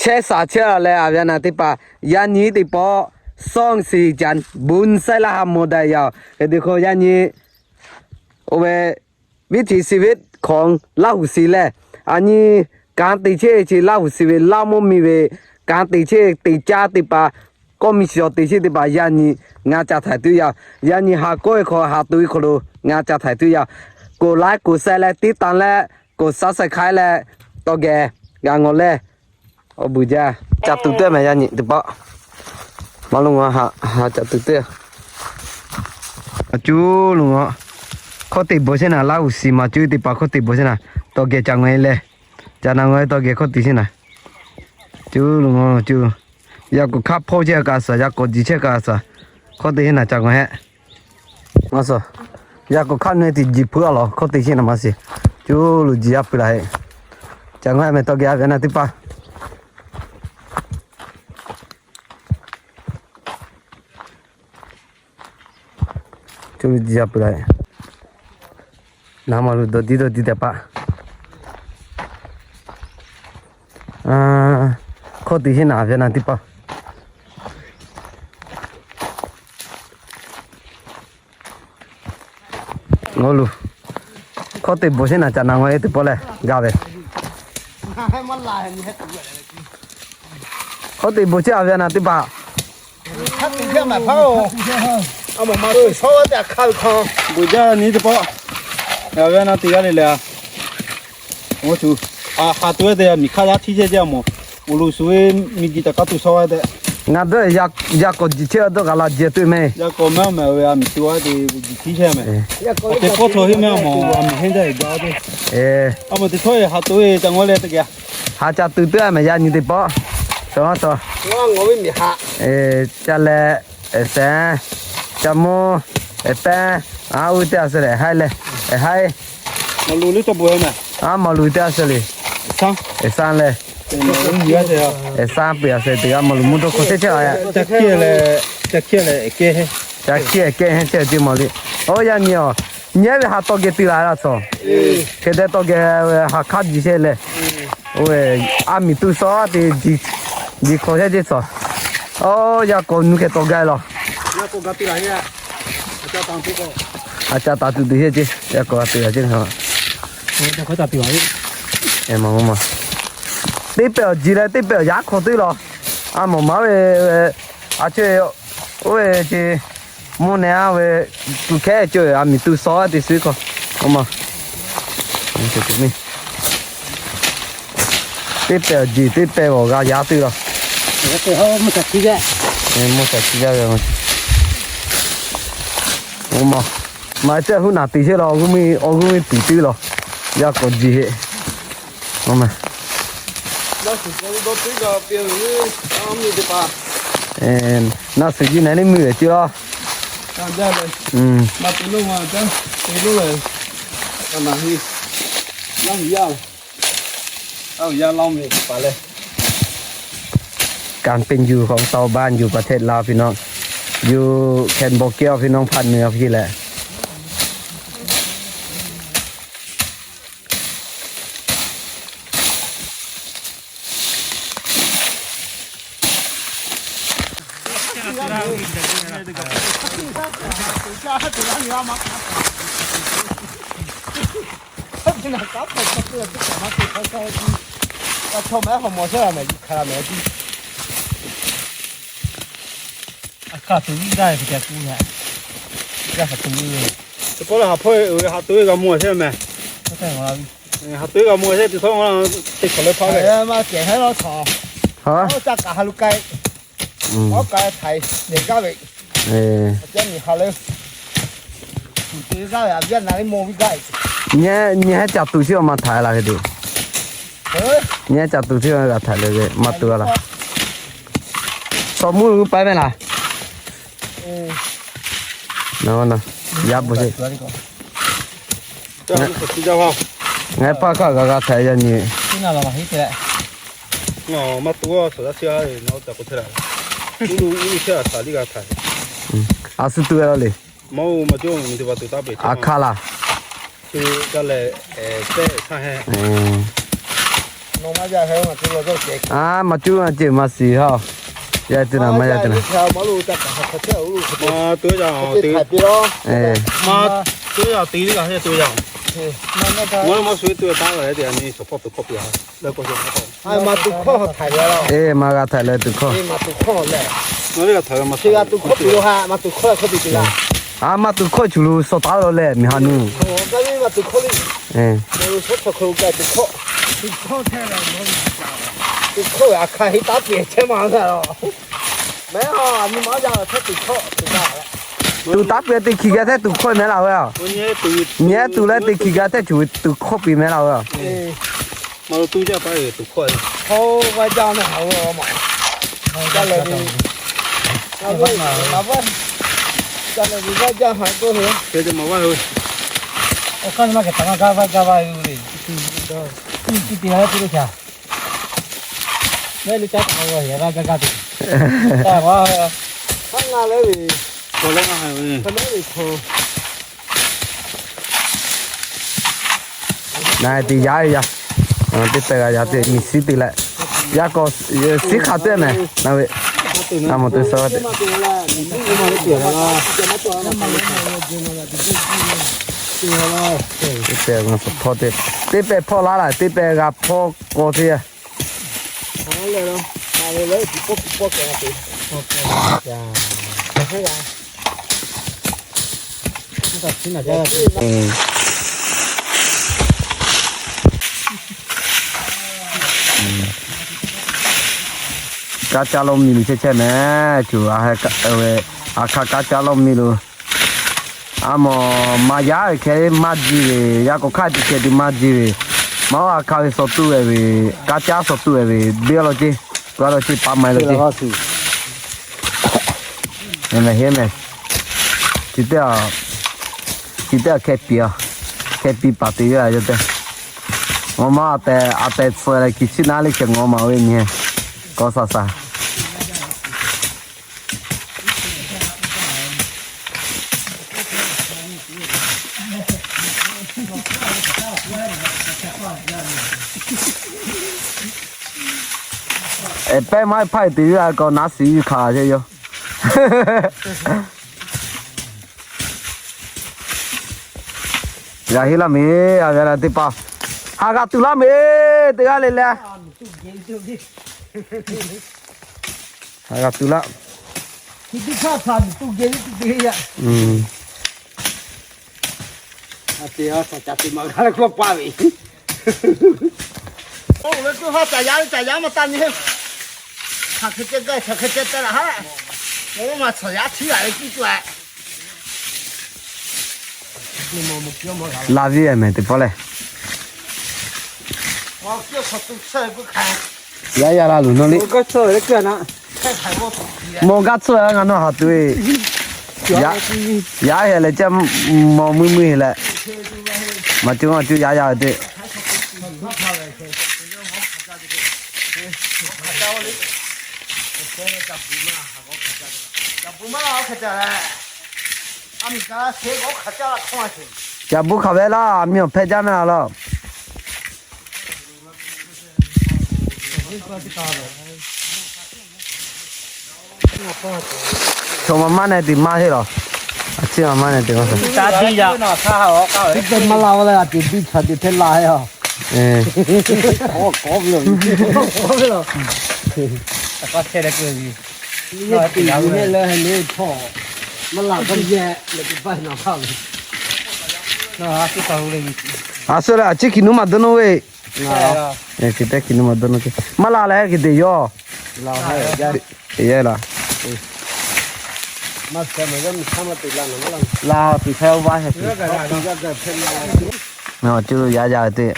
chehˇ sha chehˇ leh a ve a naˬ teˇ hpaˍ, yaꞈ nyi teˇ pawˆ ช่องสี่จันทร์ บุญสร้อย laˇ ha mawˬ daꞈ yaˇ-oˬ. Hk'e te k'o yaꞈ nyi oˇ ve วิถีชีวิตของ Laˇ huˍ shiˍ lehˬ, a nyi kanˉ te chehˇ chi Laˇ huˍ shiˍ ve laˇ mawˇ miˬ ve kanˉ te chehˇ te caˇ teˇ hpaˍ, kawˇ miˬ shiˍ awˬ te chehˇ teˇ hpaˍ yaꞈ nyi ngaˬ ca htaiˍ tuˬ yaˇ-oˬ. Yaꞈ nyi haˍ kawˆ ve hk'aw haˍ tuˬ ve hk'aw lo ngaˬ ca htaiˍ tuˬ yaˇ-oˬ. กดไลค์ กดแชร์ leh ติดตาม leh กด Subscribe leh tawˇ geh g'a ngawˬ leh awˬ bon jaˇ. Ca tuˬ teˇ mehˍ yaꞈ nyi teˇ pawˆ. Maˇ lo ngawˬ haꞈ haꞈ ca tuˬ teˇ. Maˇ cuˇ lo ngawˬ. Hkawˇ te bon shehˉ naˍ Laˇ huˍ shiˍ maˇ cuˇ teˇ hpaˍ hkawˇ te bon shehˉ naˍ tawˇ geh ca ngawˬ-e leh, ca na ngawˬ-e tawˇ geh hkawˇ te shehˉ naˍ. Cuˇ lo ngawˬ cuˇ. Yaꞈ k'oˍ hk'aˇ hpawˇ chehˇ kaꞈ suhˍ, yaꞈ k'awꞈ jiˬ chehˇ kaꞈ suhˍ, hkawˇ te shehˉ naˍ ca ngawˬ-e. Maˇ suhˍ. Yaꞈ k'oˍ hk'aˇ nehˬ te jiˬ hpu a lawˬ hkawˇ te shehˉ naˍ maˇ shiˍ. Cuˇ lo jiˬ yaˇ hpu la heˆ. Ca ngawˬ-e mehˍ tawˇ geh a ve naˍ teˇ hpaˍ. Cuˇ lo jiˬ yaˇ hpu la heˆ. Naˍ maˇ lo dawˇ diˉ dawˇ diˉ teˇ hpaˍ. Hkawˇ te shehˉ naˍ ve naˍ teˇ hpaˍ. Ngaˬ lo hkawˇ te bon shehˉ naˍ ca na ngawˬ-e teˇ pawˆ leh gaˇ ve. Hkawˇ te bon chehˇ a ve naˍ teˇ hpaˍ. Bon jaˇ nyi teˇ pawˆ. Ngaˬ ve naˍ teˇ g'aˇ le le a. Ngaˬ tuˬ, a, haˍ tuˬ ve te yaˇ miˬ hk'aˇ yaˇ htiˇ chehˇ ceˇ a mawˬ. Uˬ loꞈ shuˍ ve miˬ guiˬ taˍ k'aˇ tuˬ shaw ve tehꞈ. Ngaˬ dawˇ yaꞈ k'awꞈ jiˬ chehˇ dawˇ kaꞈ la jehˬ tuˬ mehˍ. Yaꞈ k'awꞈ mehˍ mehˍ ve a miˬ tuˬ a te jiˬ htiˇ chehˇ mehˍ. Awˬ te kawˆ chaw hiˉ mehˍ a mawˬ a miˬ hehnˇ jaˇ e gaˇ te. A mawˬ te htawˇ e haˍ tuˬ ve ca ngawˬ leh teˇ geh. Haˍ ca tuˬ teˇ a mehˍ yaˇ nyi teˇ pawˆ. Shaw shaw. Ca leh, eˍ sehˉ, ca mawˇ, eˍ pehˇ, a uˉ teˇ a suh leh haiˉ leh, eˍ haiˉ. A, maˍ luˬ teˇ a suh le. Eˍ sanˉ peuˬ a suh teˇ g'aˇ maˍ luˬ mvuhˇ dawˇ hk'aw chehˇ chehˇ a. Ca hkiˇ eˍ kehˇ hehnˇ chehˇ teˇ maˍ le. Oˇ yaˇ nyi a, nyi ve haˍ tawˇ geh te la la tawˍ. Hk'e te tawˇ geh haˍ hk'aˇ jiˬ chehˇ leh, oˇ ve a miˬ tuˬ shaw te jiˬ hk'awꞈ chehˇ ceˇ tawˍ. Oˇ yaˇ k'awꞈ nuˇ hkeh tawˍ gaˇ lawˬ. A ca taˍ tuˬ te chehˇ ceˇ, yaˇ k'awꞈ g'a te la ceˇ. Teˇ pehˍ awˬ jiˬ leh teˇ pehˍ awˬ yaˇ hk'awꞈ teˇ lawˬ. A mawˬ maˍ ve, a chi, oˇ ve ce, mvuhˇ nehˬ a ve, kuˬ hkehˉ cawˬ a miˬ tuˬ shaw te suhˉ hk'aw, a ma. Teˇ pehˍ awˬ jiˬ teˇ pehˍ awˬ g'a yaˇ teˇ lawˬ. Mvuhˇ shaˍ tiˇ yaˇ ve, a ma. Maˇ cehˇ huˉ naˍ tiˍ chehˇ lawˬ, awˬ g'uˇ miˇ awˬ g'uˇ miˇ piˍ teˇ lawˬ. Yaˇ k'awꞈ jiˬ heˆ. Naˆ suhˍ jiˇ nehˬ neˇ mui ve ceˇ lawˬ. การเป็นอยู่ของชาวบ้านอยู่ประเทศลาวพี่น้อง อยู่แคนเบเกียพี่น้อง ภาคเหนือพี่แหละ Teˇ pawˆ lehˬ, haˍ hpawˇ haˍ tuˬ ve g'a mawˬ chehˇ mehˍ. Haˍ tuˬ ve g'a mawˬ chehˇ tuˬ htawˇ, teˇ hk'awꞈ leh hpaˇ ve. Nyi heˉ ca tuˬ chi ma htaiˍ la hk'e te. Nyi heˉ ca tuˬ chi g'a htaiˍ le ve, maˇ tuˬ la. Tawˇ mvuhˇ g'uˇ paiˇ mehˍ laˬ. Yaˇ bon sheˍ. Ngaˬ hui paˇ hk'aˇ g'a g'a htaiˍ yaˇ nyi. A shu tuˬ ve la le. A hk'aˇ laˬ. Aˬ, maˇ cuˇ maˇ ceuˬ maˇ shiˍ haw. Yaˇ te na maˇ yaˇ te na. Eˬ, maˇ g'a htaiˍ leh tuˬ hkawˇ. Aˬ, maˇ tuˬ hkawˇ shuˍ lo suh taˉ la leh miˬ ha nu. Tuˬ hkawˇ ve a hk'aˇ heˆ taˉ pehˍ chehˇ ma ga. Tuˬ taˉ pehˍ teˇ hkiˬ g'a htehˇ tuˬ hkawˇ mehˍ laˬ ve aˬ. Nyi tuˬ leh teˇ hkiˬ g'a htehˇ tuˬ ve tuˬ hkawˇ piˇ mehˍ laˬ ve aˬ. Na teˇ yaˇ ve yaˇ, teˇ pehˍ g'a yaˇ teˇ nyi siˉ te leh, yaˇ k'aw siˉ hk'a teˇ mehˍ na ve, a mawˬ te suh teˇ, teˇ pehˍ suh hpawˇ teˇ, teˇ pehˍ hpawˇ laˇ laˬ, teˇ pehˍ g'a hpawˇ k'aw teˇ yaˇ. Kanˉ caˇ lawˇ miˬ lo chehˇ chehˇ mehˍ, cuˬ a hk'aˇ kanˉ caˇ lawˇ miˬ lo. A mawˬ maˇ yaˇ ve hkeh maˇ ji ve, yaˇ k'aw hk'aˇ teˇ hkeh te maˇ ji ve, maˇ a hk'aˇ ve suh tuˬ ve ve, kanˉ caˇ suh tuˬ ve ve, beˇ law ceˇ, g'a law ceˇ, pa ma e law ceˇ. Mehˍ mehˍ, chi teˇ, chi teˇ hkeh piˇ, hkeh piˇ paˍ te ve a yawˇ teˇ. Ngaw ma a tehˬ, a tehˬ tsuhꞈ leh kiˬ chiˉ naˉ le hkeh ngaw ma ve nyi, k'aw saˍ saˍ. Eˬ, pehˇ maˇ hpaˇ e te ve a k'aw naˉ shiˍ yuˬ hk'aˬ ceˇ yoˬ. Yaꞈ heˆ laˇ mehˍ, a ve la teˇ hpaˍ. Haꞈ g'a tuˬ laˇ mehˍ, teˇ g'aˇ le le. Haꞈ g'a tuˬ laˇ. Laˇ viˉ mehˍ teˇ pawˆ lehˬ. Yaˇ yaˇ la luˬ nawˇ le. Mawˬ gaˇ tsuhˇ a ngaˬ nawˬ haˍ tuˬ e. Yaˇ heh leh caˇ mawˬ mui mui heh leh. Maˇ cuˇ maˇ cuˇ yaˇ yaˇ ve teˇ. Caˬ bon hk'aˬ ve laˇ, miˬ awˬ hpehˇ jaˇ na laˇ. Chaw ma maˇ neh te maˇ heˆ lawˬ. A ciˉ ma maˇ neh te k'o, maˇ la ve leh a ciˉ biˇ chaw te hpehˇ la heˆ a. A suh leh a ciˉ hkiˬ nuˇ maˇ dawˇ nawˇ ve. Hk'e te hkiˬ nuˇ maˇ dawˇ nawˇ ve. Maˇ la leh hk'e te yawˇ. Yaˇ laˬ. Laˬ tuˬ hk'e vaˇ heh tuˬ. Cuˇ yaˇ yaˇ ve teˇ.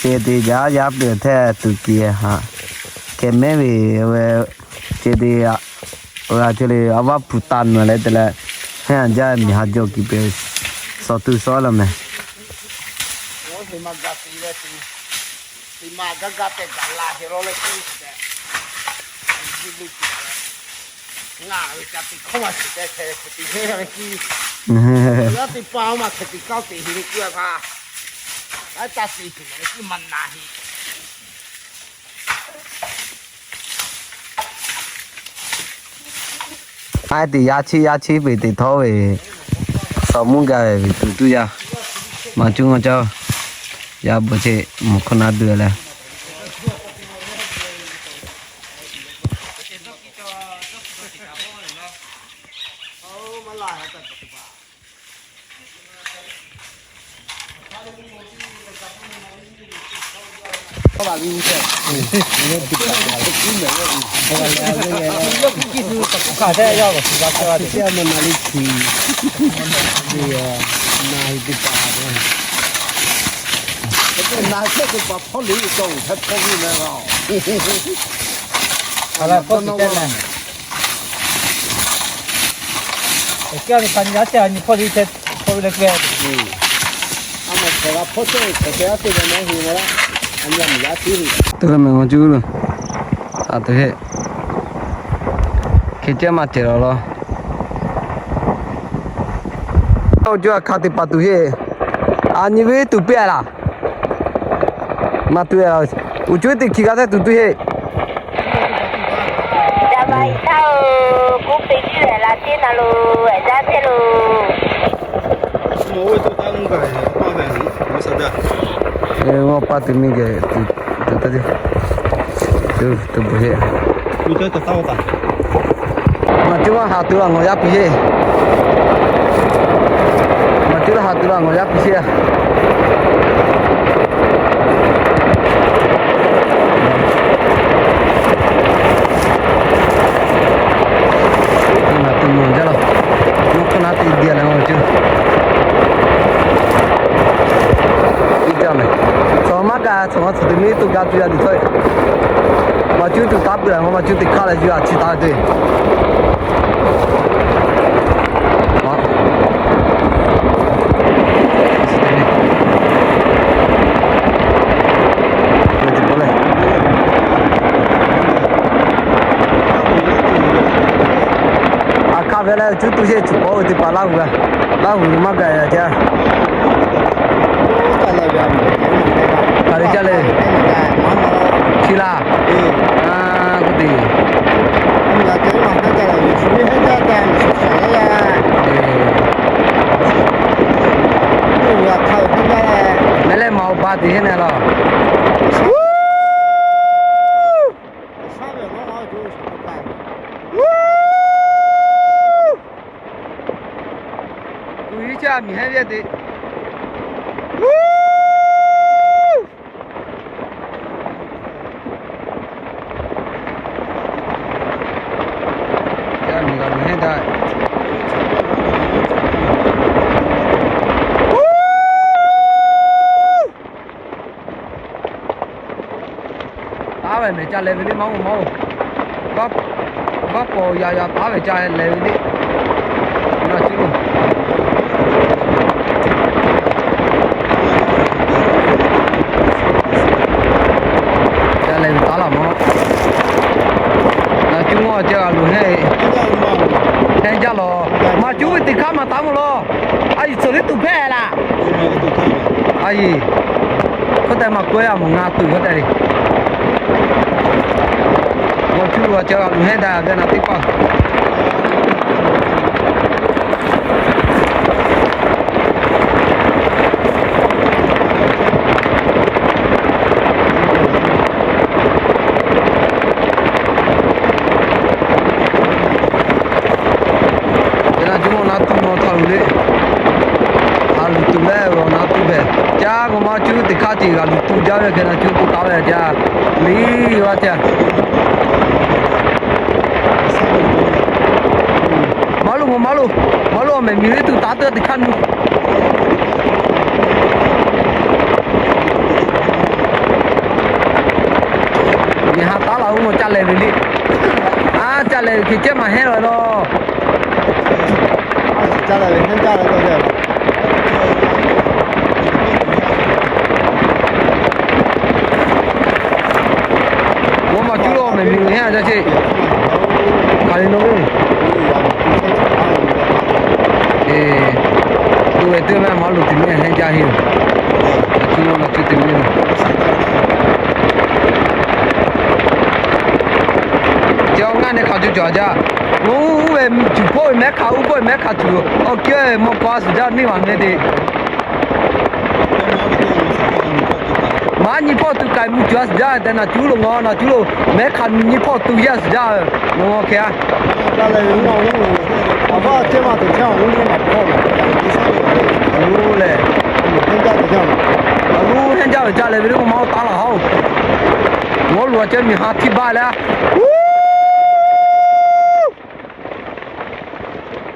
Ceh te jaˇ yaˇ peuˬ hteˇ tuˬ kiˬ haꞈ. Hkeh mehˉ ve, ceh te, a, chi le a vaˇ hpu taˍ nuˬ leh te leh, heˆ a jaˇ miˬ haꞈ jawˇ kiˬ peuˬ, suh tuˬ suh laˇ mehˍ. Teˇ maˬ gaˇ gaˇ tehꞈ gaˬ la hk'e lawˉ leh k'oˆ ve, ngaˬ ve ca teꞈ hkawˇ maˇ shiˍ tehꞈ hk'e te hk'e leh kiˇ, yaˇ teˇ paˇ maˇ hk'e te kaˇ teꞈ heˍ ve k'oˆ ve htaˇ, laiˉ caˇ te tuˬ maˬ ve kiˇ maˇ na heˍ. Aiˉ teꞈ yaˇ chiˇ yaˇ chiˇ peˍ teꞈ htawˇ ve, suhˍ mvuhˇ gaˇ ve tuˬ tuˇ yaˇ, maˇ cuˇ ngaw caˇ, yaˇ bvuhꞈ ceˇ mvuhˇ hk'awꞈ naˉ duˬ leh. Te leh meh ngaw cuˇ lo, a te heˆ, hk'e ceh maˇ cehˬ laˬ law. Oˇ cuˇ a hk'a teˇ pa tuˬ heˆ. A nyi ve tuˬ piˇ a laˬ. Maˇ tuˬ a, uˬ cuˇ teˇ hkiˬ g'a htehˇ tuˬ tuˇ heˆ. Daꞈ ma iˍ htaˇ-oˬ, kuˉ peꞈ tiˉ lehˬ la teˇ na lo, aꞈ jaˇ hteˇ lo. Awˬ pa tuˬ miˇ geh tuˬ, tuˬ taˇ tiˉ, tuˬ, tuˬ bvuhꞈ heˆ. Maˇ cuˇ maˇ haˍ tuˬ la ngawˬ yaˇ piˇ sheˍ. Maˇ cuˇ la haˍ tuˬ la ngawˬ yaˇ piˇ sheˍ. Ngaˬ tuˬ mawˬ jaˇ la, mvuhˇ hk'awꞈ naˉ teˇ diˬ leh ngaˬ cuˇ iˉ jaˇ meh. Tcuh maˇ kaꞈ tcuh maˇ tcuh teˇ miˇ tuˬ gaˇ tuˬ yaˇ tuˬ htawˇ, maˇ cuˇ tuˬ taˉ peuˬ leh ngaˬ maˇ cuˇ teˇ hk'aˇ leh yuˬ a chi taˍ te. A hk'a ve leh cuˇ tuˬ sheˍ, chi k'awꞈ ve teˇ hpaˍ Laˇ huˍ, Laˇ huˍ maˇ gaˬ yaˇ jaˇ. Hk'aˬ ve caˇ le. Chi laˇ. K'oˆ te. Meh leh maˍ awˬ ba teꞈ heˆ na laˬ. Kuˬ yiˇ caˇ miˬ heˉ ve teꞈ. Caˇ miˬ g'a miˬ heˉ daꞈ. Taˉ ve mehˍ ca leh ve liˇ maˇ oˬ maˇ oˬ. Vaˉ pawˍ yaꞈ yaꞈ taˉ ve ca leh ve liˇ. Ngaˬ cuˇ lo. Ca leh ve taˉ laˬ maˇ. Ngaˬ cuˇ maˇ ca g'a loˬ heˆ. Heˆ jaˇ lawˬ. Maˇ cuˇ ve teˇ hk'aˇ maˇ taˉ mawˬ lawˬ. A yiˬ tcuhˍ liˇ tuˬ hpehˇ laˬ. A yiˬ. Hk'oˆ tehꞈ maˇ k'oˆ a mawˬ ngaˬ tuˬ hk'oˆ tehꞈ le. Ngaˬ cuˇ lo a ca g'a loˬ heˆ daꞈ ve na teˇ hpaˍ. Hk'e na cuˇ maˇ na tuˬ maˇ htaꞈ luˬ le. G'a luˬ tuˬ leh g'a na tuˬ hpehꞈ. Caˇ k'o maˇ cuˇ teˇ hk'aˇ ce g'a luˬ tuˬ jaˇ ve hk'e na cuˇ tuˬ taˍ ve caˇ. Liˇ g'a caˇ. Maˇ loˬ maˇ loˬ, maˇ loˬ, awˬ mehˍ miˬ ve tuˬ taˍ tuˬ teˇ hk'aˇ nu. Miˬ ha taˉ laˬ oˬ, maˇ ca lehˬ ve liˇ. A ca lehˬ ve hk'e ceh maˇ heˆ laˬ lawˬ. Ca lehˬ ve heˆ jaˇ ve k'o le. Miˬ guiˬ hehnˇ jaˇ ceˇ. Hk'aˬ le nawˬ ve. Eˬ, tuˬ ve teˇ mehˆ maˇ loˬ, teˇ mehˆ hehnˇ jaˇ heˆ. Cuˇ lo la cuˇ teˇ mehˆ lo. Ca ngaˇ nehˬ hk'a cuˇ cawˬ jaˇ. Uˉ ve cuˬ hpawˇ ve mehˉ hk'a, uˉ hpawˇ ve mehˉ hk'a cuˬ awˬ kehˉ mawˇ k'aw a suhˍ jaˇ, neˇ maˬ meh te. Maˇ nyi hpawˇ tuˬ k'ai mvuh cuˬ a suhˍ jaˇ tehꞈ, naˬ cuˉ lo ngaw, naˬ cuˉ lo mehˉ hk'a nyi hpawˇ tuˬ yaˇ suhˍ jaˇ, ngaw ngaw hkeh a. Awˬ lehˬ, awˬ lehˬ hehnˇ jaˇ ve jaˇ leh ve le, maˇ oˇ taˉ laˬ haˉ-oˬ. Ngaw lo a ceh miˬ ha htiˇ baˆ leh,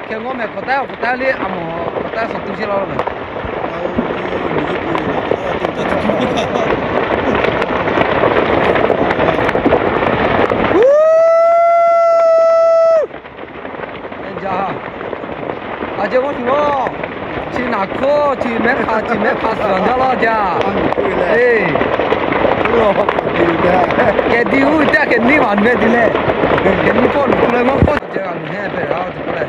hkeh ngaw mehˬ k'awꞈ taˉ, k'awꞈ taˉ le, a mawˬ k'awꞈ taˉ suhˍ tu chehˇ laˇ mehˬ. Jaˇ, a ceh g'awˇ shuˍ laˇ. Chi naˬ hkawˇ chi mehˉ hk'a, chi mehˉ hk'a suhˍ jaˇ laˇ jaˇ. Eˬ, kehˬ diˇ uˉ teˇ g'aˇ hkeh neˇ maˬ meh te leh, kehˬ nyi hpawˇ luˬ tu leh ngaw hpawˇ ceh g'a luˬ hehnˇ hpehꞈ ve a te k'oˆ leh,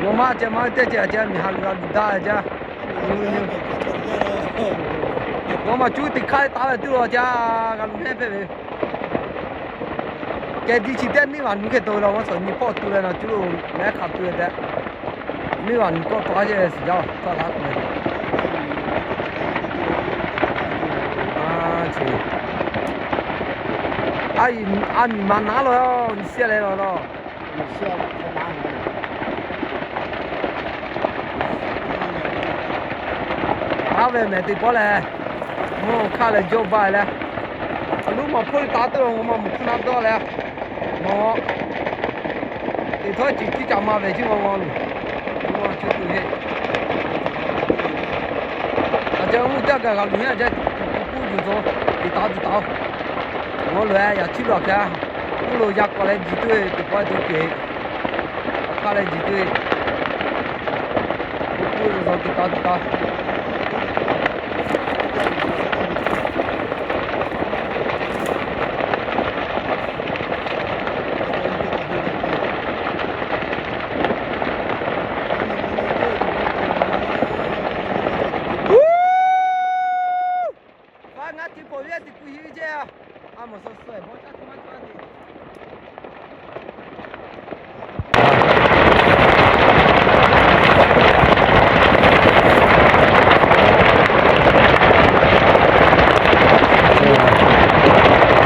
ngaw maˇ ceh maˇ teˇ ceh a ceh miˬ ha g'a luˬ daꞈ jaˇ. Ngaw maˬ cuˇ teˇ hk'aˇ taˍ ve tuˬ lo jaˇ, g'a luˬ hehnˇ hpehꞈ ve. Kehˬ diˇ chi teˇ neˇ maˬ nuˇ hkeh tawˆ ve la, maˇ suhˍ nyi hpawˇ tu leh naˬ cuˇ lo mehˉ hk'a tu ve tehꞈ, neˇ maˬ nuˇ kawˆ tawˆ a ceh suhˍ jaˇ tawˆ la k'oˆ ve. A, a miˬ ma naˉ la, nyi shehˆ leh la la. Aˉ ve mehˬ teˇ pawˆ leh, mvuhˇ hk'aˇ leh jawˇ baˆ leh, a luˉ maˬ hk'oˆ le taˍ tuˬ lo ngaw maˬ mvuhˇ hk'aˇ naˆ dawˇ leh, maˬ teˇ htawˇ ciˬ tiˉ ca ma ve chi ngaw ngaw loˬ. Ngaw cuˇ tuˬ heˆ. A ceh uˉ jaˇ gaˬ g'a luˬ hehnˇ a ceh, kuˬ kuˬ yuˬ tawˬ, tiꞈ taˍ tiꞈ taˍ-oˬ. Ngaw loˬ-e yaꞈ chiˇ lo a hk'e, uˉ lo yaˇ k'awꞈ leh jiˬ tuˬ ve teˇ pawˆ tuˬ kehˬ, awˬ hk'aˇ leh jiˬ tuˬ ve, kuˬ kuˬ yuˬ tawˬ tiꞈ taˍ tiꞈ taˍ. Uˉ, ngaˇ tiꞈ hpawnˬ ve a tiꞈ kuˬ hiˆ ve ceˇ. A mawˬ suh suh bawˇ caˇ tuˬ maˇ caˇ te.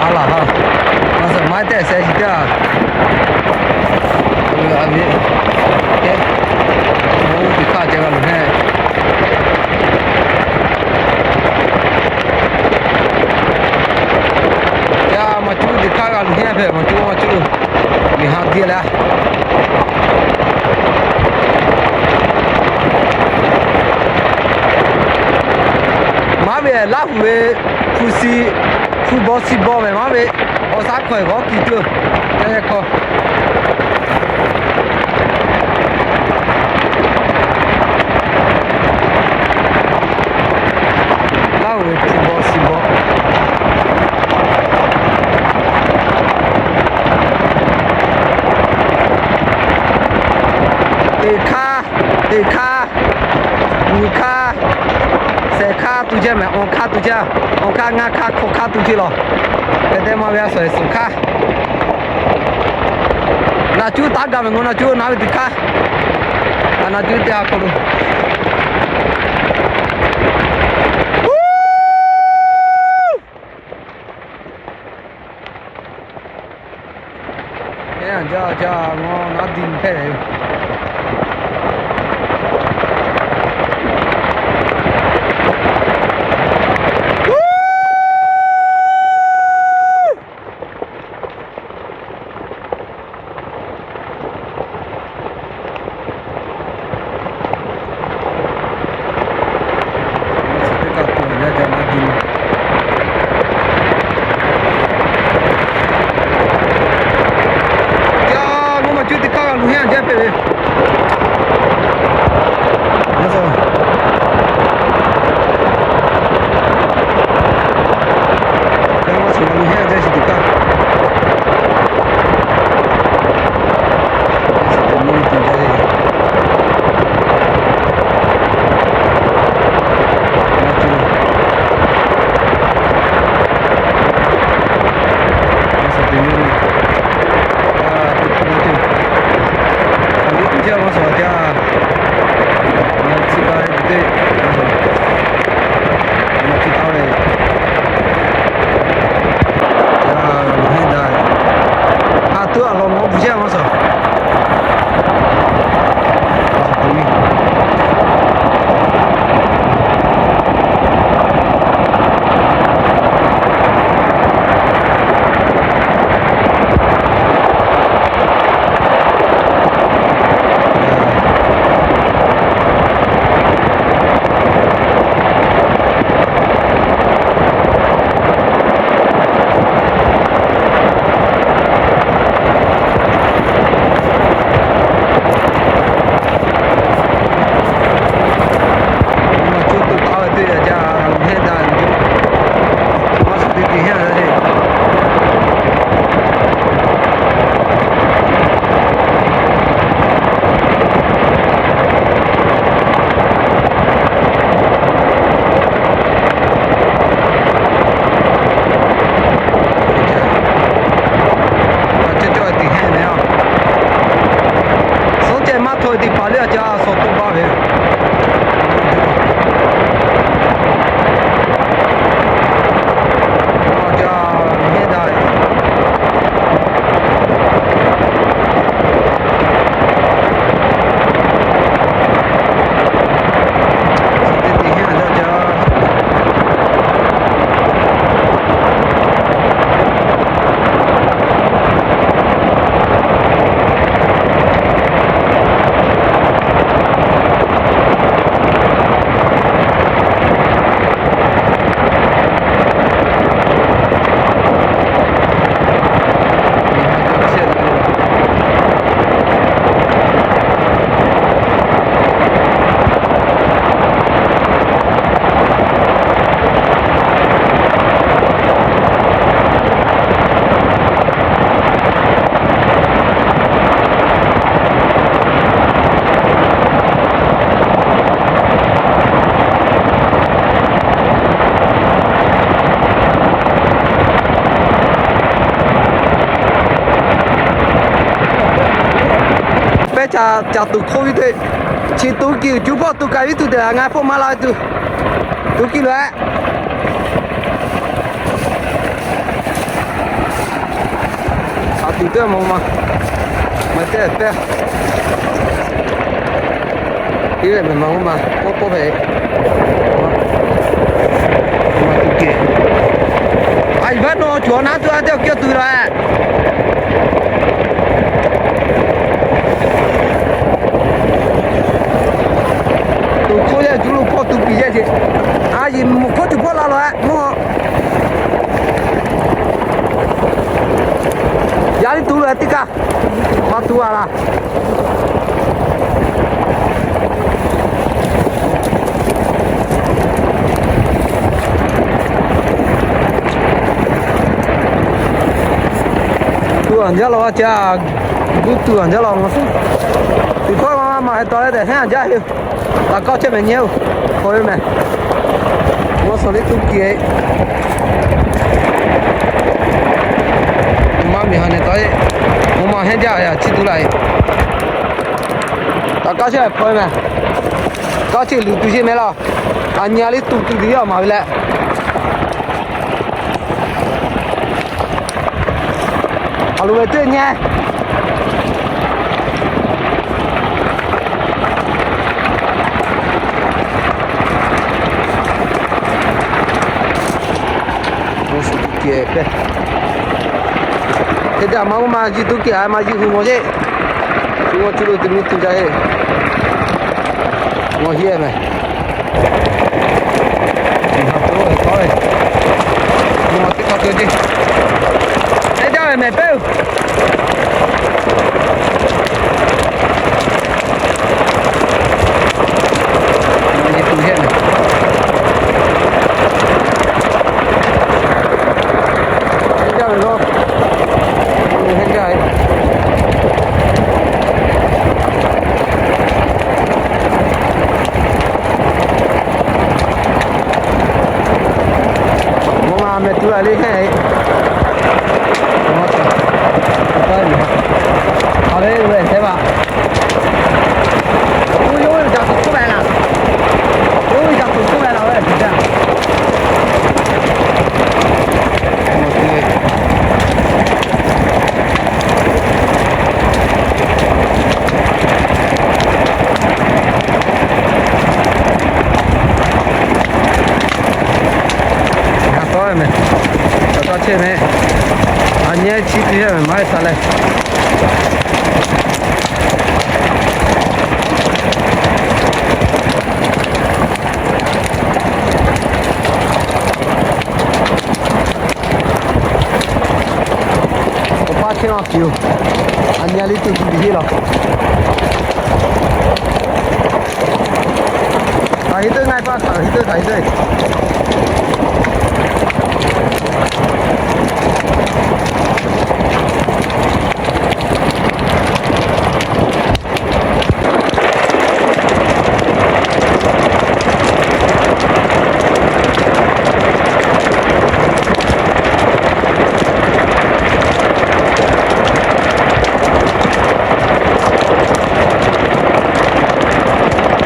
A laˬ ha, a suhˍ maˇ tehꞈ sheh shiˍ teˇ a, a ve, oˇ teˇ hk'aˇ ceh g'a luˬ hehnˇ. Yaˇ maˬ cuˇ teˇ hk'aˇ g'a luˬ hehnˇ hpehꞈ, maˬ cuˇ maˬ cuˇ miˬ ha diˇ leh, maˇ ve Laˇ huˍ ve hpu shi, hpu baw shi baw mehˬ maˇ ve, awˬ shaˉ hkawˇ g'awˇ kiˬ tuˬ, yaˇ hkawˇ Laˇ huˍ ve hpu baw shi baw. Teˇ hk'aˇ, teˇ hk'aˇ, nyiˇ hk'aˇ, shehˍ hk'aˇ tuˬ jaˇ mehˬ, awˬ hk'aˇ tuˬ jaˇ, awˬ hk'aˇ ngaˇ hk'aˇ hkawˇ hk'aˇ tuˬ jaˇ lawˬ. Hk'e te maˇ ve a suhˍ shehˍ hk'aˇ. Naˬ cuˇ taˉ gaˬ ve ngaˬ naˬ cuˇ naˉ ve teˇ hk'aˇ, a naˬ cuˇ teˇ ha hk'aw lo Eˬ, a jaˇ jaˇ, ngaˬ naˉ diˇ hpehꞈ ve yoˬ. Yaˇ, ngaˬ maˬ cuˇ teˇ hk'aˇ g'a luˬ hehnˇ jaˇ hpehꞈ ve. Ca, ca tuˬ hk'oˆ ve teˇ, chi tuˬ kiˬ uiˍ cuˉ hpawˇ tuˬ k'ai ve tuˬ teˇ ngaˬ hpawˇ maˇ la ve tuˬ, tuˬ kiˬ lo-e. A tuˬ teˇ ma ma, ma teˇ teˇ, iˉ leh mehˬ ma ma k'oˆ k'oˆ ve, a iˍ baˆ nawˬ cawˬ naˉ tuˬ a teˇ awˬ kiˇ tuˬ la-e. Tuˬ hk'oˆ yaˇ cuˇ lo hpawˇ tuˬ piˍ yehˇ ce. A yiˍ mvuhˇ hk'oˆ tuˬ hpawˇ la lawˬ-e mvuhˇ. Yaꞈ nyi tuˬ lawˬ-e teˇ kaˇ, maˇ tuˬ a laˇ. Tuˬ a jaˇ law a ca, guˇ tuˬ a jaˇ law ma suˉ. Tuˬ hkawˇ ma ma heh taw leh tehꞈ hehnˇ a jaˇ ve. Taꞈ kawˇ chehˇ mehˍ nyi-oˬ, hk'aw ve mehˍ. Maˇ suhˍ liˇ tuˬ kiˬ-e. Maˇ miˬ ha nehˬ taw-e. Maˇ ma hehnˇ jaˇ ve a chi tuˬ la-e. Taꞈ kawˇ chehˇ hk'aw ve mehˍ. Kawˇ chehˇ luˬ tuˬ sheˍ mehˍ laˇ. A nyi a liˇ tuˬ tuˬ tiˉ a maˍ ve leh. A loˍ ve teˇ nyi. Oˇ suhˍ tuˬ kiˬ-e pehˇ. Hk'e te a ma oˇ ma jiˇ tuˬ kiˬ a ma jiˇ hui mawˬ jeˇ. Chi mawˬ cuˇ lo te mi tuˬ jaˇ heˆ. Mawˬ heˆ mehˍ. Mawˬ teˇ hk'aˇ keu jeˇ. Teˇ jaˇ ve mehˍ pehˇ-oˬ. Mvuhˇ ma meh tuˬ a le heˆ. A le ve teˇ hpaˍ. Oˇ yawˇ ve ca tuˬ k'oˆ ve laˬ. Yawˇ ve ca tuˬ k'oˆ ve laˬ ve teˇ jaˇ. G'a tawˇ mehˍ. G'a tawˇ chehˇ mehˍ. A nyi chi teˇ yanˇ mehˍ maˇ heˆ htaꞈ leh. Awˬ pa chehˇ ma piˍ-oˬ. A nyi a liˇ tuˬ tuˬ tiˉ heˆ laˬ. Hk'aˬ hk'e teˇ ngaˇ paˆ hk'aˬ hk'e teˇ hk'aˬ hk'e teˇ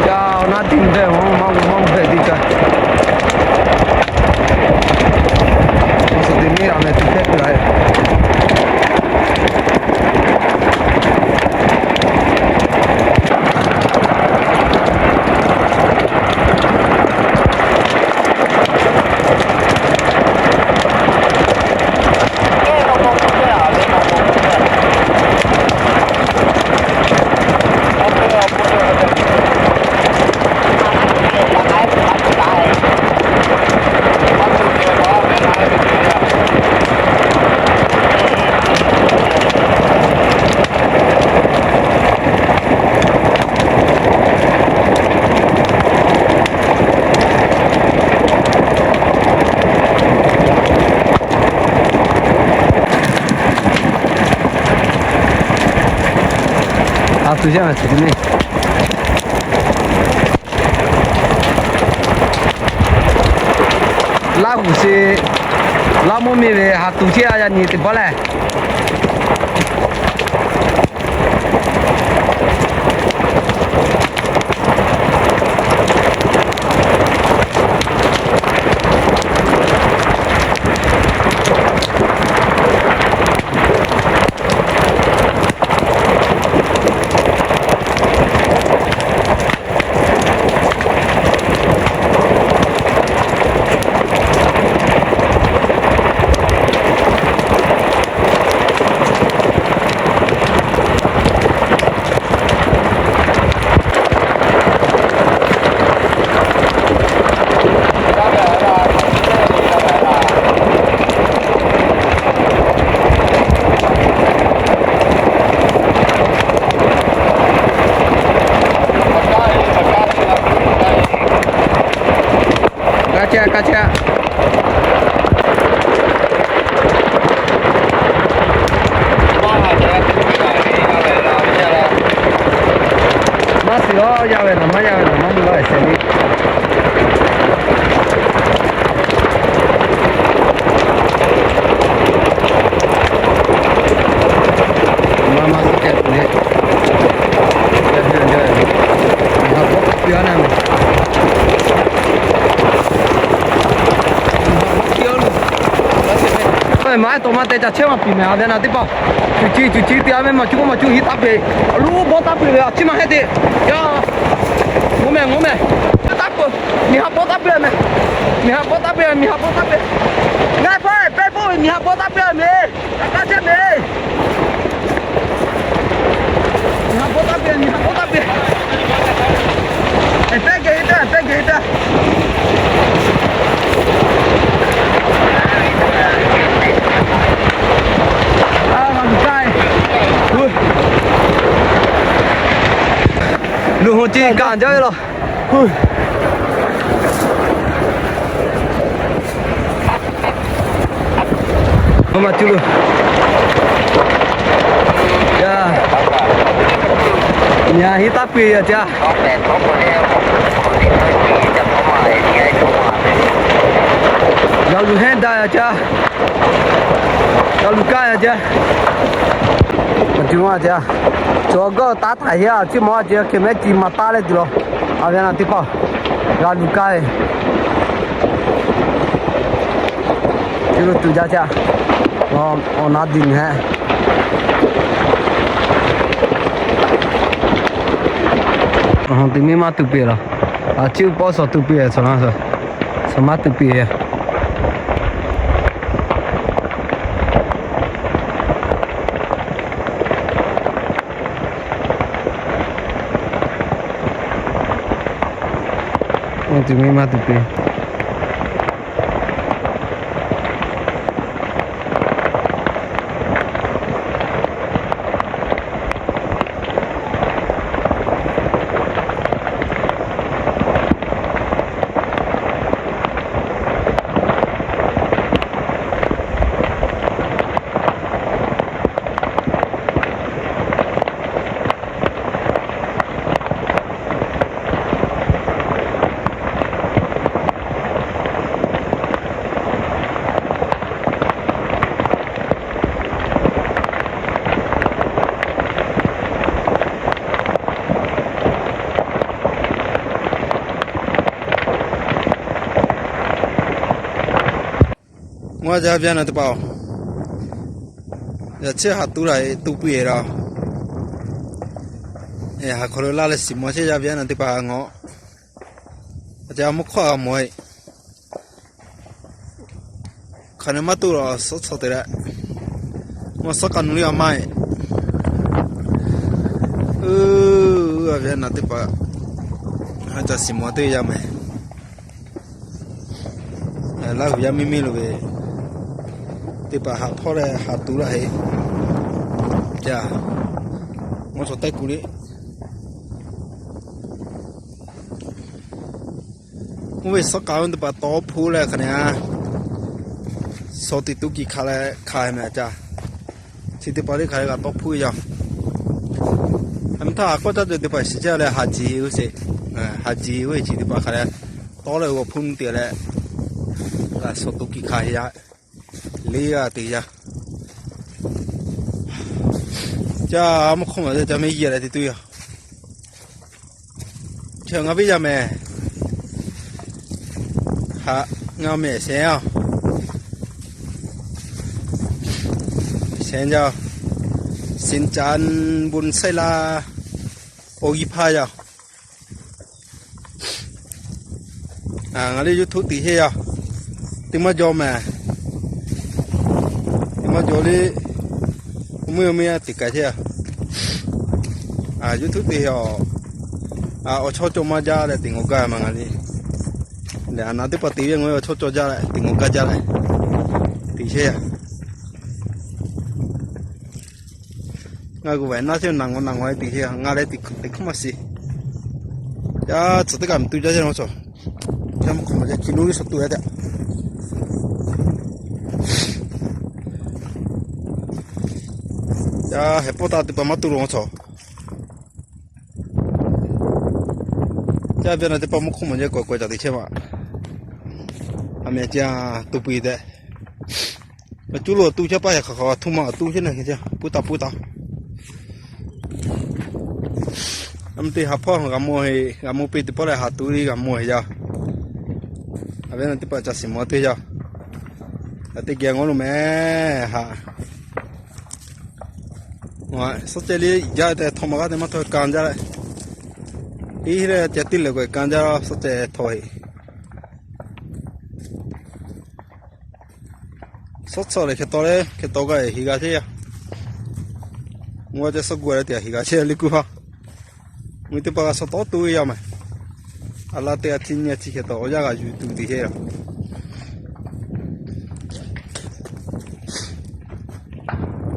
Ca awˬ naˉ tiˉ mvuhˇ hpehꞈ, maˇ mvuhˇ hpehꞈ tiˉ caˇ. Awˬ suhˍ teꞈ miˇ a meh tuˬ hpehꞈ tuˬ la-e. A tuˬ yaˇ mehˍ tuˬ te neˇ. Laˇ huˍ sheˍ, Laˇ mvuhˇ miˬ ve ha tuˬ chehˇ a yaˇ nyi teˇ pawˆ lehˬ. Yaˇ ve naˍ maˇ, yaˇ ve naˍ maˇ, mvuhˇ g'aˇ sehˍ le. Maˇ maˇ suh keh tuˬ le. Yaˇ hui a jaˇ ve, miˬ haꞈ bawˆ taˇ piˇ a na. Maˇ heˆ, tawˇ maˇ te ca chehˇ maˇ piˍ mehˍ, a ve naˍ teˇ hpaˍ. Cuˬ ci cuˬ ci te a ve maˬ cuˇ maˬ cuˇ hiˉ taˇ peˬ. A loˉ bawˆ taˇ peˬ ve a ciˉ maˇ heˆ te. Yaˇ, ngawˬ mehˍ, ngawˬ mehˍ. Taˇ peuˬ. Miˬ haꞈ bawˆ taˇ peˬ mehˍ. Miˬ haꞈ bawˆ taˇ peˬ, miˬ haꞈ bawˆ taˇ peˬ. Ngaˬ hpawˇ pehˇ pawˆ ve miˬ haꞈ bawˆ taˇ peˬ mehˍ. Taˇ chehˇ mehˍ. Miˬ haꞈ bawˆ taˇ peˬ, miˬ haꞈ bawˆ taˇ peˬ. Pehˇ geh te, pehˇ geh te. Luˬ hoꞈ ce kaꞈ jaˇ ve laˬ. Maˇ maˇ cuˇ lo. Yaˇ, nyi a hiˉ taˇ piˇ a caˇ. G'a luˬ hehnˇ daꞈ a caˇ. G'a luˬ kaˇ a caˇ. Maˇ cuˇ maˇ caˇ. Cawˬ g'aˇ taˉ htaꞈ heˆ a ciˉ mawˬ a ce hk'e mehˉ ci maˍ taˉ leh tuˬ laˬ. A ve naˍ teˇ hpaˍ g'a luˬ kaˇ ve. Cuˇ lo tuˬ jaˇ caˇ. Awˬ na diˬ nyi heh. Tuˬ miˇ maˇ tuˬ piˇ laˬ. A ciˉ pawˆ shawˍ tuˬ piˇ, shawˍ maˇ tuˬ piˇ. Tuˬ miˇ maˇ tuˬ piˇ. Ngaˬ yaˇ viˉ naˍ teˇ hpaˍ-oˬ, yaꞈ chehˇ haꞈ tu laˬ e tu piˇ e laˬ. Haꞈ hk'aw lo laˇ leh shiˍ mawˬ chehˇ yaˇ viˉ naˍ teˇ hpaˍ ngaˬ. A ca mvuhˇ hk'awˇ a mawˬ e. Hk'aˬ ne maˇ tuˬ laˬ suhˉ tcuh te leh, mvuhˇ suhˉ k'a nu le a maˇ e. Uiˍ, a viˉ naˍ teˇ hpaˍ, a ca shiˍ mawˬ teˇ yaˇ mehˍ. Laˇ huˍ yaˇ miˇ miˇ lo ve teˇ hpaˍ haꞈ hpawˇ leh haꞈ tu laˇ heˆ. Ca, mvuhˇ suhˉ taiˇ ku le. Oˇ ve suhˉ k'a ve teˇ hpaˍ tawˇ hpuˇ leh hk'aˬ ne a, shaw tiꞈ tu kiˬ hk'a leh hk'a mehˍ a ca. Chi teˇ hpaˍ le hk'aˬ leh kaꞈ tawˇ hpuˇ ve yaˇ. A mvuhˇ htaˇ haꞈ k'awˇ caˇ tuˬ teˇ hpaˍ shiˍ chehˇ leh haꞈ jiˬ ve sheˍ. Haꞈ jiˬ ve chi teˇ hpaˍ hk'aˬ leh tawˇ leh g'awˬ hpuˇ nu te leh, shaw tiꞈ tu kiˬ hk'a heˆ yaˇ. Liˇ g'aˇ te yaˇ. Ca mvuhˇ hk'awˇ maˬ ca mehˆ yehˬ leh te tuˬ yoˬ. Chi ngaˬ viˉ yaˇ mehˍ. Haꞈ, ngaˬ mehˍ shehˍ a. Shehˍ yaˇ. Sin can bun sai la. Oˇ yiˇ hpaˇ yaˇ. Ngaˬ le YouTube tiꞈ heˆ yaˇ. Teˇ maˇ jaw mehˍ. Teˇ maˇ jaw le. Mvuhˇ miˬ a tiꞈ k'ai chehˇ a. YouTube tiꞈ heˆ a. Awˬ chawˇ cawˬ maˇ jaˇ leh tiꞈ ngawˬ gaˇ ma ngaˬ le. Lehˬ a naˍ teˇ hpaˍ tiꞈ ve ngaˬ awˬ chawˇ cawˬ jaˇ leh tiꞈ ngawˬ gaˇ jaˇ leh tiꞈ chehˇ a. Ngaˬ gu ve naˇ chehˇ naˬ ngawˬ naˬ ngawˬ e tiꞈ chehˇ a. Ngaˬ leh tiꞈ hk'oˆ maˇ shiˍ. Yaˇ tcuhˍ teˇ kaꞈ miˬ tu jaˇ chehˇ na ma cawˬ. Yaˇ mvuhˇ hk'awˇ maˬ jaˇ hki lo le shaw tu e tehꞈ. Yaˇ heh pawˆ taˇ teˇ hpaˍ maˇ tu lo ma cawˬ. Yaˇ viˉ na teˇ pawˆ mvuhˇ hk'oˆ mawˬ jehˇ k'awꞈ k'awꞈ caˍ teꞈ chehˇ ma. A meh a ciˉ tu pui tehꞈ, cuˇ lo awˬ tu chehˇ paˇ yaꞈ hk'aˬ hk'aˬ htu ma awˬ tu chehˇ na hk'e ce puiˉ taˍ puiˉ taˍ. A meh teˇ haˍ hpawˇ g'a mawˬ heˆ, g'a mawˬ piˇ teˇ pawˆ leh haˍ tu liˇ g'a mawˬ heˆ yaˇ. A viˉ na teˇ pawˆ ca shiˍ mawˬ teˇ yaˇ. Aꞈ teˇ geh ngawˉ lo meh haꞈ. Suhˉ ceh liˇ iˍ jaˇ tehꞈ htaw ma g'aˇ te maˇ htaw ka jaˇ leh, iˉ leh ceh tiˉ leh k'awꞈ ka jaˇ suhˉ ceh htaw heˆ. Suhˉ cawˬ leh hk'e taw leh hk'e taw g'a heˆ g'a chehˇ yaˇ. Mvuhˇ ceh suhˉ gu leh te heˆ g'a chehˇ liˇ kuˇ haˉ. Mvuhˇ teˇ pawˆ g'a suhˉ tawˉ tu ve yaˇ meh. A laˇ teˇ g'aˇ htiˇ nyiˇ g'aˇ chi hk'e taw awˬ yanˇ g'a yuˬ tuˬ te chehˇ yaˇ.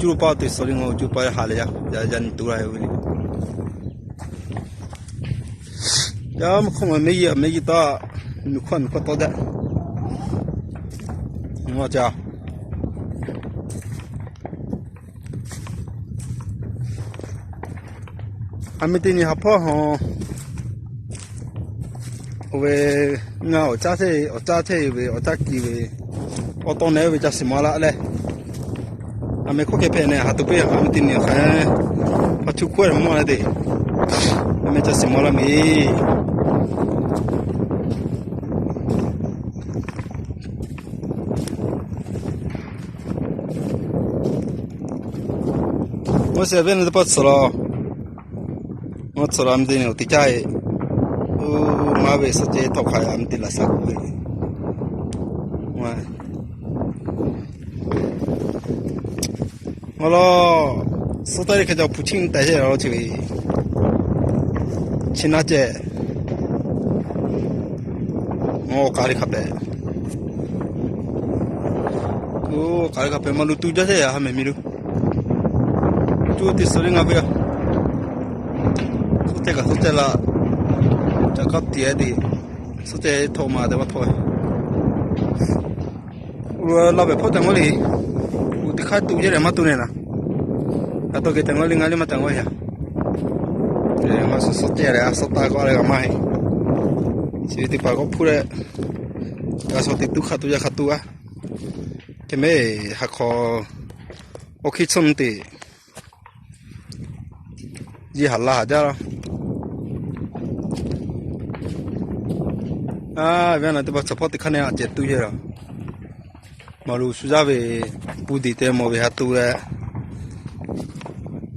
Cuˇ lo paˇ te suhˉ liˇ ngaˬ cuˇ paˇ haꞈ leh yaˇ yaˇ nyi tu la ve le. Yaˇ mvuhˇ hk'oˆ ma mehˆ yeˇ mehˆ yeˇ taˇ, nuˬ hkawˇ nuˬ hkawˇ tawˇ daꞈ. Ngaˬ ca A meh teˇ nyi haˍ hpawˇ hawˬ, oˇ ve ngaˬ awˬ caˇ chehˇ awˬ caˇ chehˇ ve awˬ caˇ kiˬ ve, awˬ tawˇ nehˬ ve ca shiˍ maw laˇ leh, a meh hkawˇ keh hpehꞈ nehˬ haˍ tuˬ piˇ a meh teˇ nyi hk'aˬ, hpaˇ chuˇ hkawehˇ mawˇ leh te, a meh ca shiˍ maw laˇ meh. Mvuhˇ shehˍ venˇ teˇ pawˆ tcuh law, mvuhˇ tcuh law a meh teˇ nyi awˬ te caˇ e, oˇ maˇ ve suhˉ ceh tawˆ hk'a a meh teˇ laꞈ shaˉ k'oˆ ve, ngaˬ law suhˉ taˇ ve hk'e ca hpu chiˇ mvuh tehꞈ chehˇ la lo chi ve, chi naˇ ceh, ngaˬ awˬ k'aˍ le hk'a pehꞈ, oˇ k'aˍ le hk'a pehꞈ maˇ lu tu jaˇ chehˇ yaˇ ha meh miˬ lo, cuˇ te suhˉ le ngaˬ ve a, suhˉ ceh kaꞈ suhˉ ceh la, ca kaˉ tiꞈ te, suhˉ ceh htaw ma te maˇ htaw Laˇ ve hpawˇ tehꞈ ngaˇ le, uˬ teˇ hk'aˇ tu jehˇ leh maˇ tu nehˬ naˍ, a taw geh tehꞈ ngaˇ le ngaˇ le maˇ tehꞈ ngaˇ yaˇ. Ngaˬ suhˉ suhˉ ceh leh a suhˉ taˇ k'aw leh g'a maˇ heˆ. Chi ve teˇ hpaˍ k'awꞈ hpuˇ leh, g'a shuˍ te tuˉ hk'a tu yaˇ hk'a tu a, hk'e mehˍ ha hk'aw, awˬ hkiˇ tsuhˇ mvuh te Ji haˍ la haˍ jaˇ laˇ. A, venˇ naˍ teˇ hpaˍ chaw hpawˇ teˇ hk'aˇ neˇ a ceh tuˇ yehˇ laˇ. Maˍ luˬ shu yaˇ ve, puˇ diˬ te mawˬ ve ha tu leh,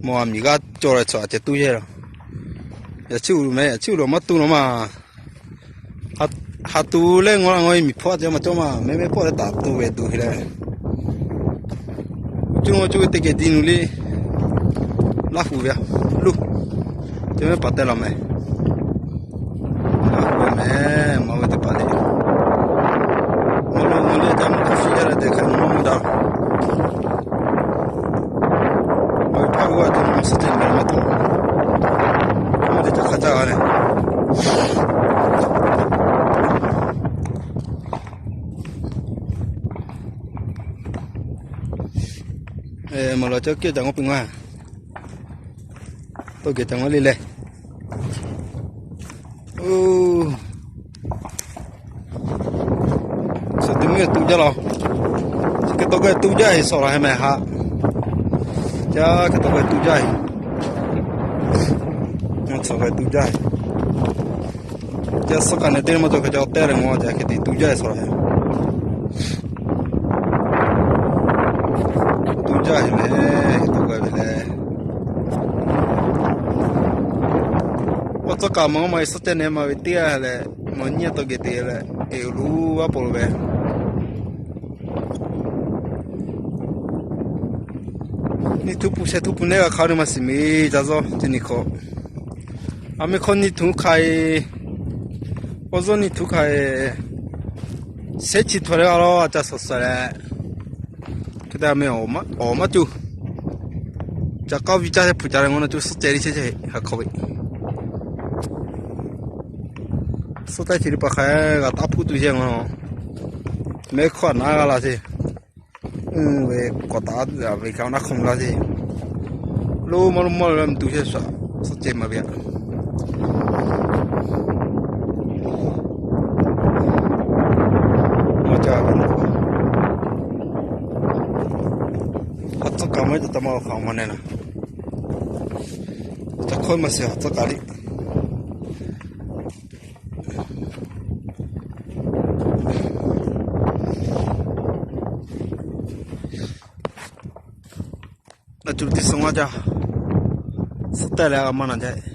mawˬ a miˬ g'aˇ cawˬ leh chaw a ceh tuˇ yehˇ laˇ. Yaꞈ chiˇ uˬ lo meh, yaꞈ chiˇ uˬ lo maˇ tu naw maˬ. Ha tu leh ngaw la ngaw e miˬ hpawˇ a ceh maˇ cawˇ maˬ, mehˆ mehˆ pawˆ leh taˍ tu ve tuˬ heˆ leh, cuˇ ngaw cuˇ ve teˇ geh di nuˬ le. Laˇ hu ve a, luˇ, te mehˆ paˍ teh laˬ meh. Laˇ hu ve meh, maˇ ve teˇ hpaˍ le. Maˇ lo ngaw le ca maˇ hk'aˬ shiˍ yaˇ leh te hk'aˬ maˇ maˇ daꞈ. Maˇ ve hpaˇ g'uˇ a te maˇ suhˉ ceh meh maˇ tawˍ. Maˇ te ca hk'a caˇ g'a leh. Maˍ laˬ ca kehˉ ca ngaw piˇ ngaˇ. Tawˇ geh ca ngaw le leh. Suhˍ te miˇ tu jaˇ law. Chi hk'e tawˇ geh tu jaˇ e sawˍ laˬ heh meh haꞈ. Ca hk'e tawˇ geh tu jaˇ e. Sawˍ geh tu jaˇ e. Ca suhˉ kaꞈ neh teˇ maˇ cawˬ hk'e ca teh leh ngaw ca hk'e te tu jaˇ e sawˍ laˬ heh. Tu jaˇ e leh, tawˇ geh ve leh. Awˬ tcuhˉ kaꞈ maˇ maˇ e suhˉ ceh neh maˇ ve teˇ g'aˇ leh, maˇ nyiˇ a tawˇ geh te leh, e uˬ luˬ a poˬ lo ve. Nyiˇ htuˇ pun sheh htuˇ pun nehˉ g'a hk'a le maˇ shiˍ meh ca zawˇ ce nyi hk'aw. A meh hk'aw nyiˇ htuˇ hk'a e, awˬ zawˇ nyiˇ htuˇ hk'a e, shehˉ chi htaw leh g'a law a ca suhˍ suhˍ leh, hk'e te a meh awˬ maˇ cuˇ. Ca k'aˇ viˇ caˇ heh hpu ca leh ngaw na cuˇ suhˉ ceh le chehˇ chehˇ ha hk'aw ve. Suhˉ taˇ chi teˇ hpaˍ hk'a g'a taˇ hpuˇ tuˬ yehˇ ngaw. Mehˆ hkawˇ a naˉ g'a la ce. Ve k'awꞈ taˍ ve hk'a naˉ hk'aw la ce. Lo maˇ lo maˇ lo la meh tu chehˇ shaˍ, suhˉ ceh maˇ ve a. Tcuhˉ kaꞈ maˇ heˆ, taˇ maˇ awˬ hk'aw maˇ nehˬ naˍ. Ca hkawˇ maˇ shiˍ, tcuhˉ kaꞈ liꞈ. Aˬ cuˬ tiˇ suhˍ maˇ jaˇ. Suhˉ tehˇ leh a maˇ na jaˇ.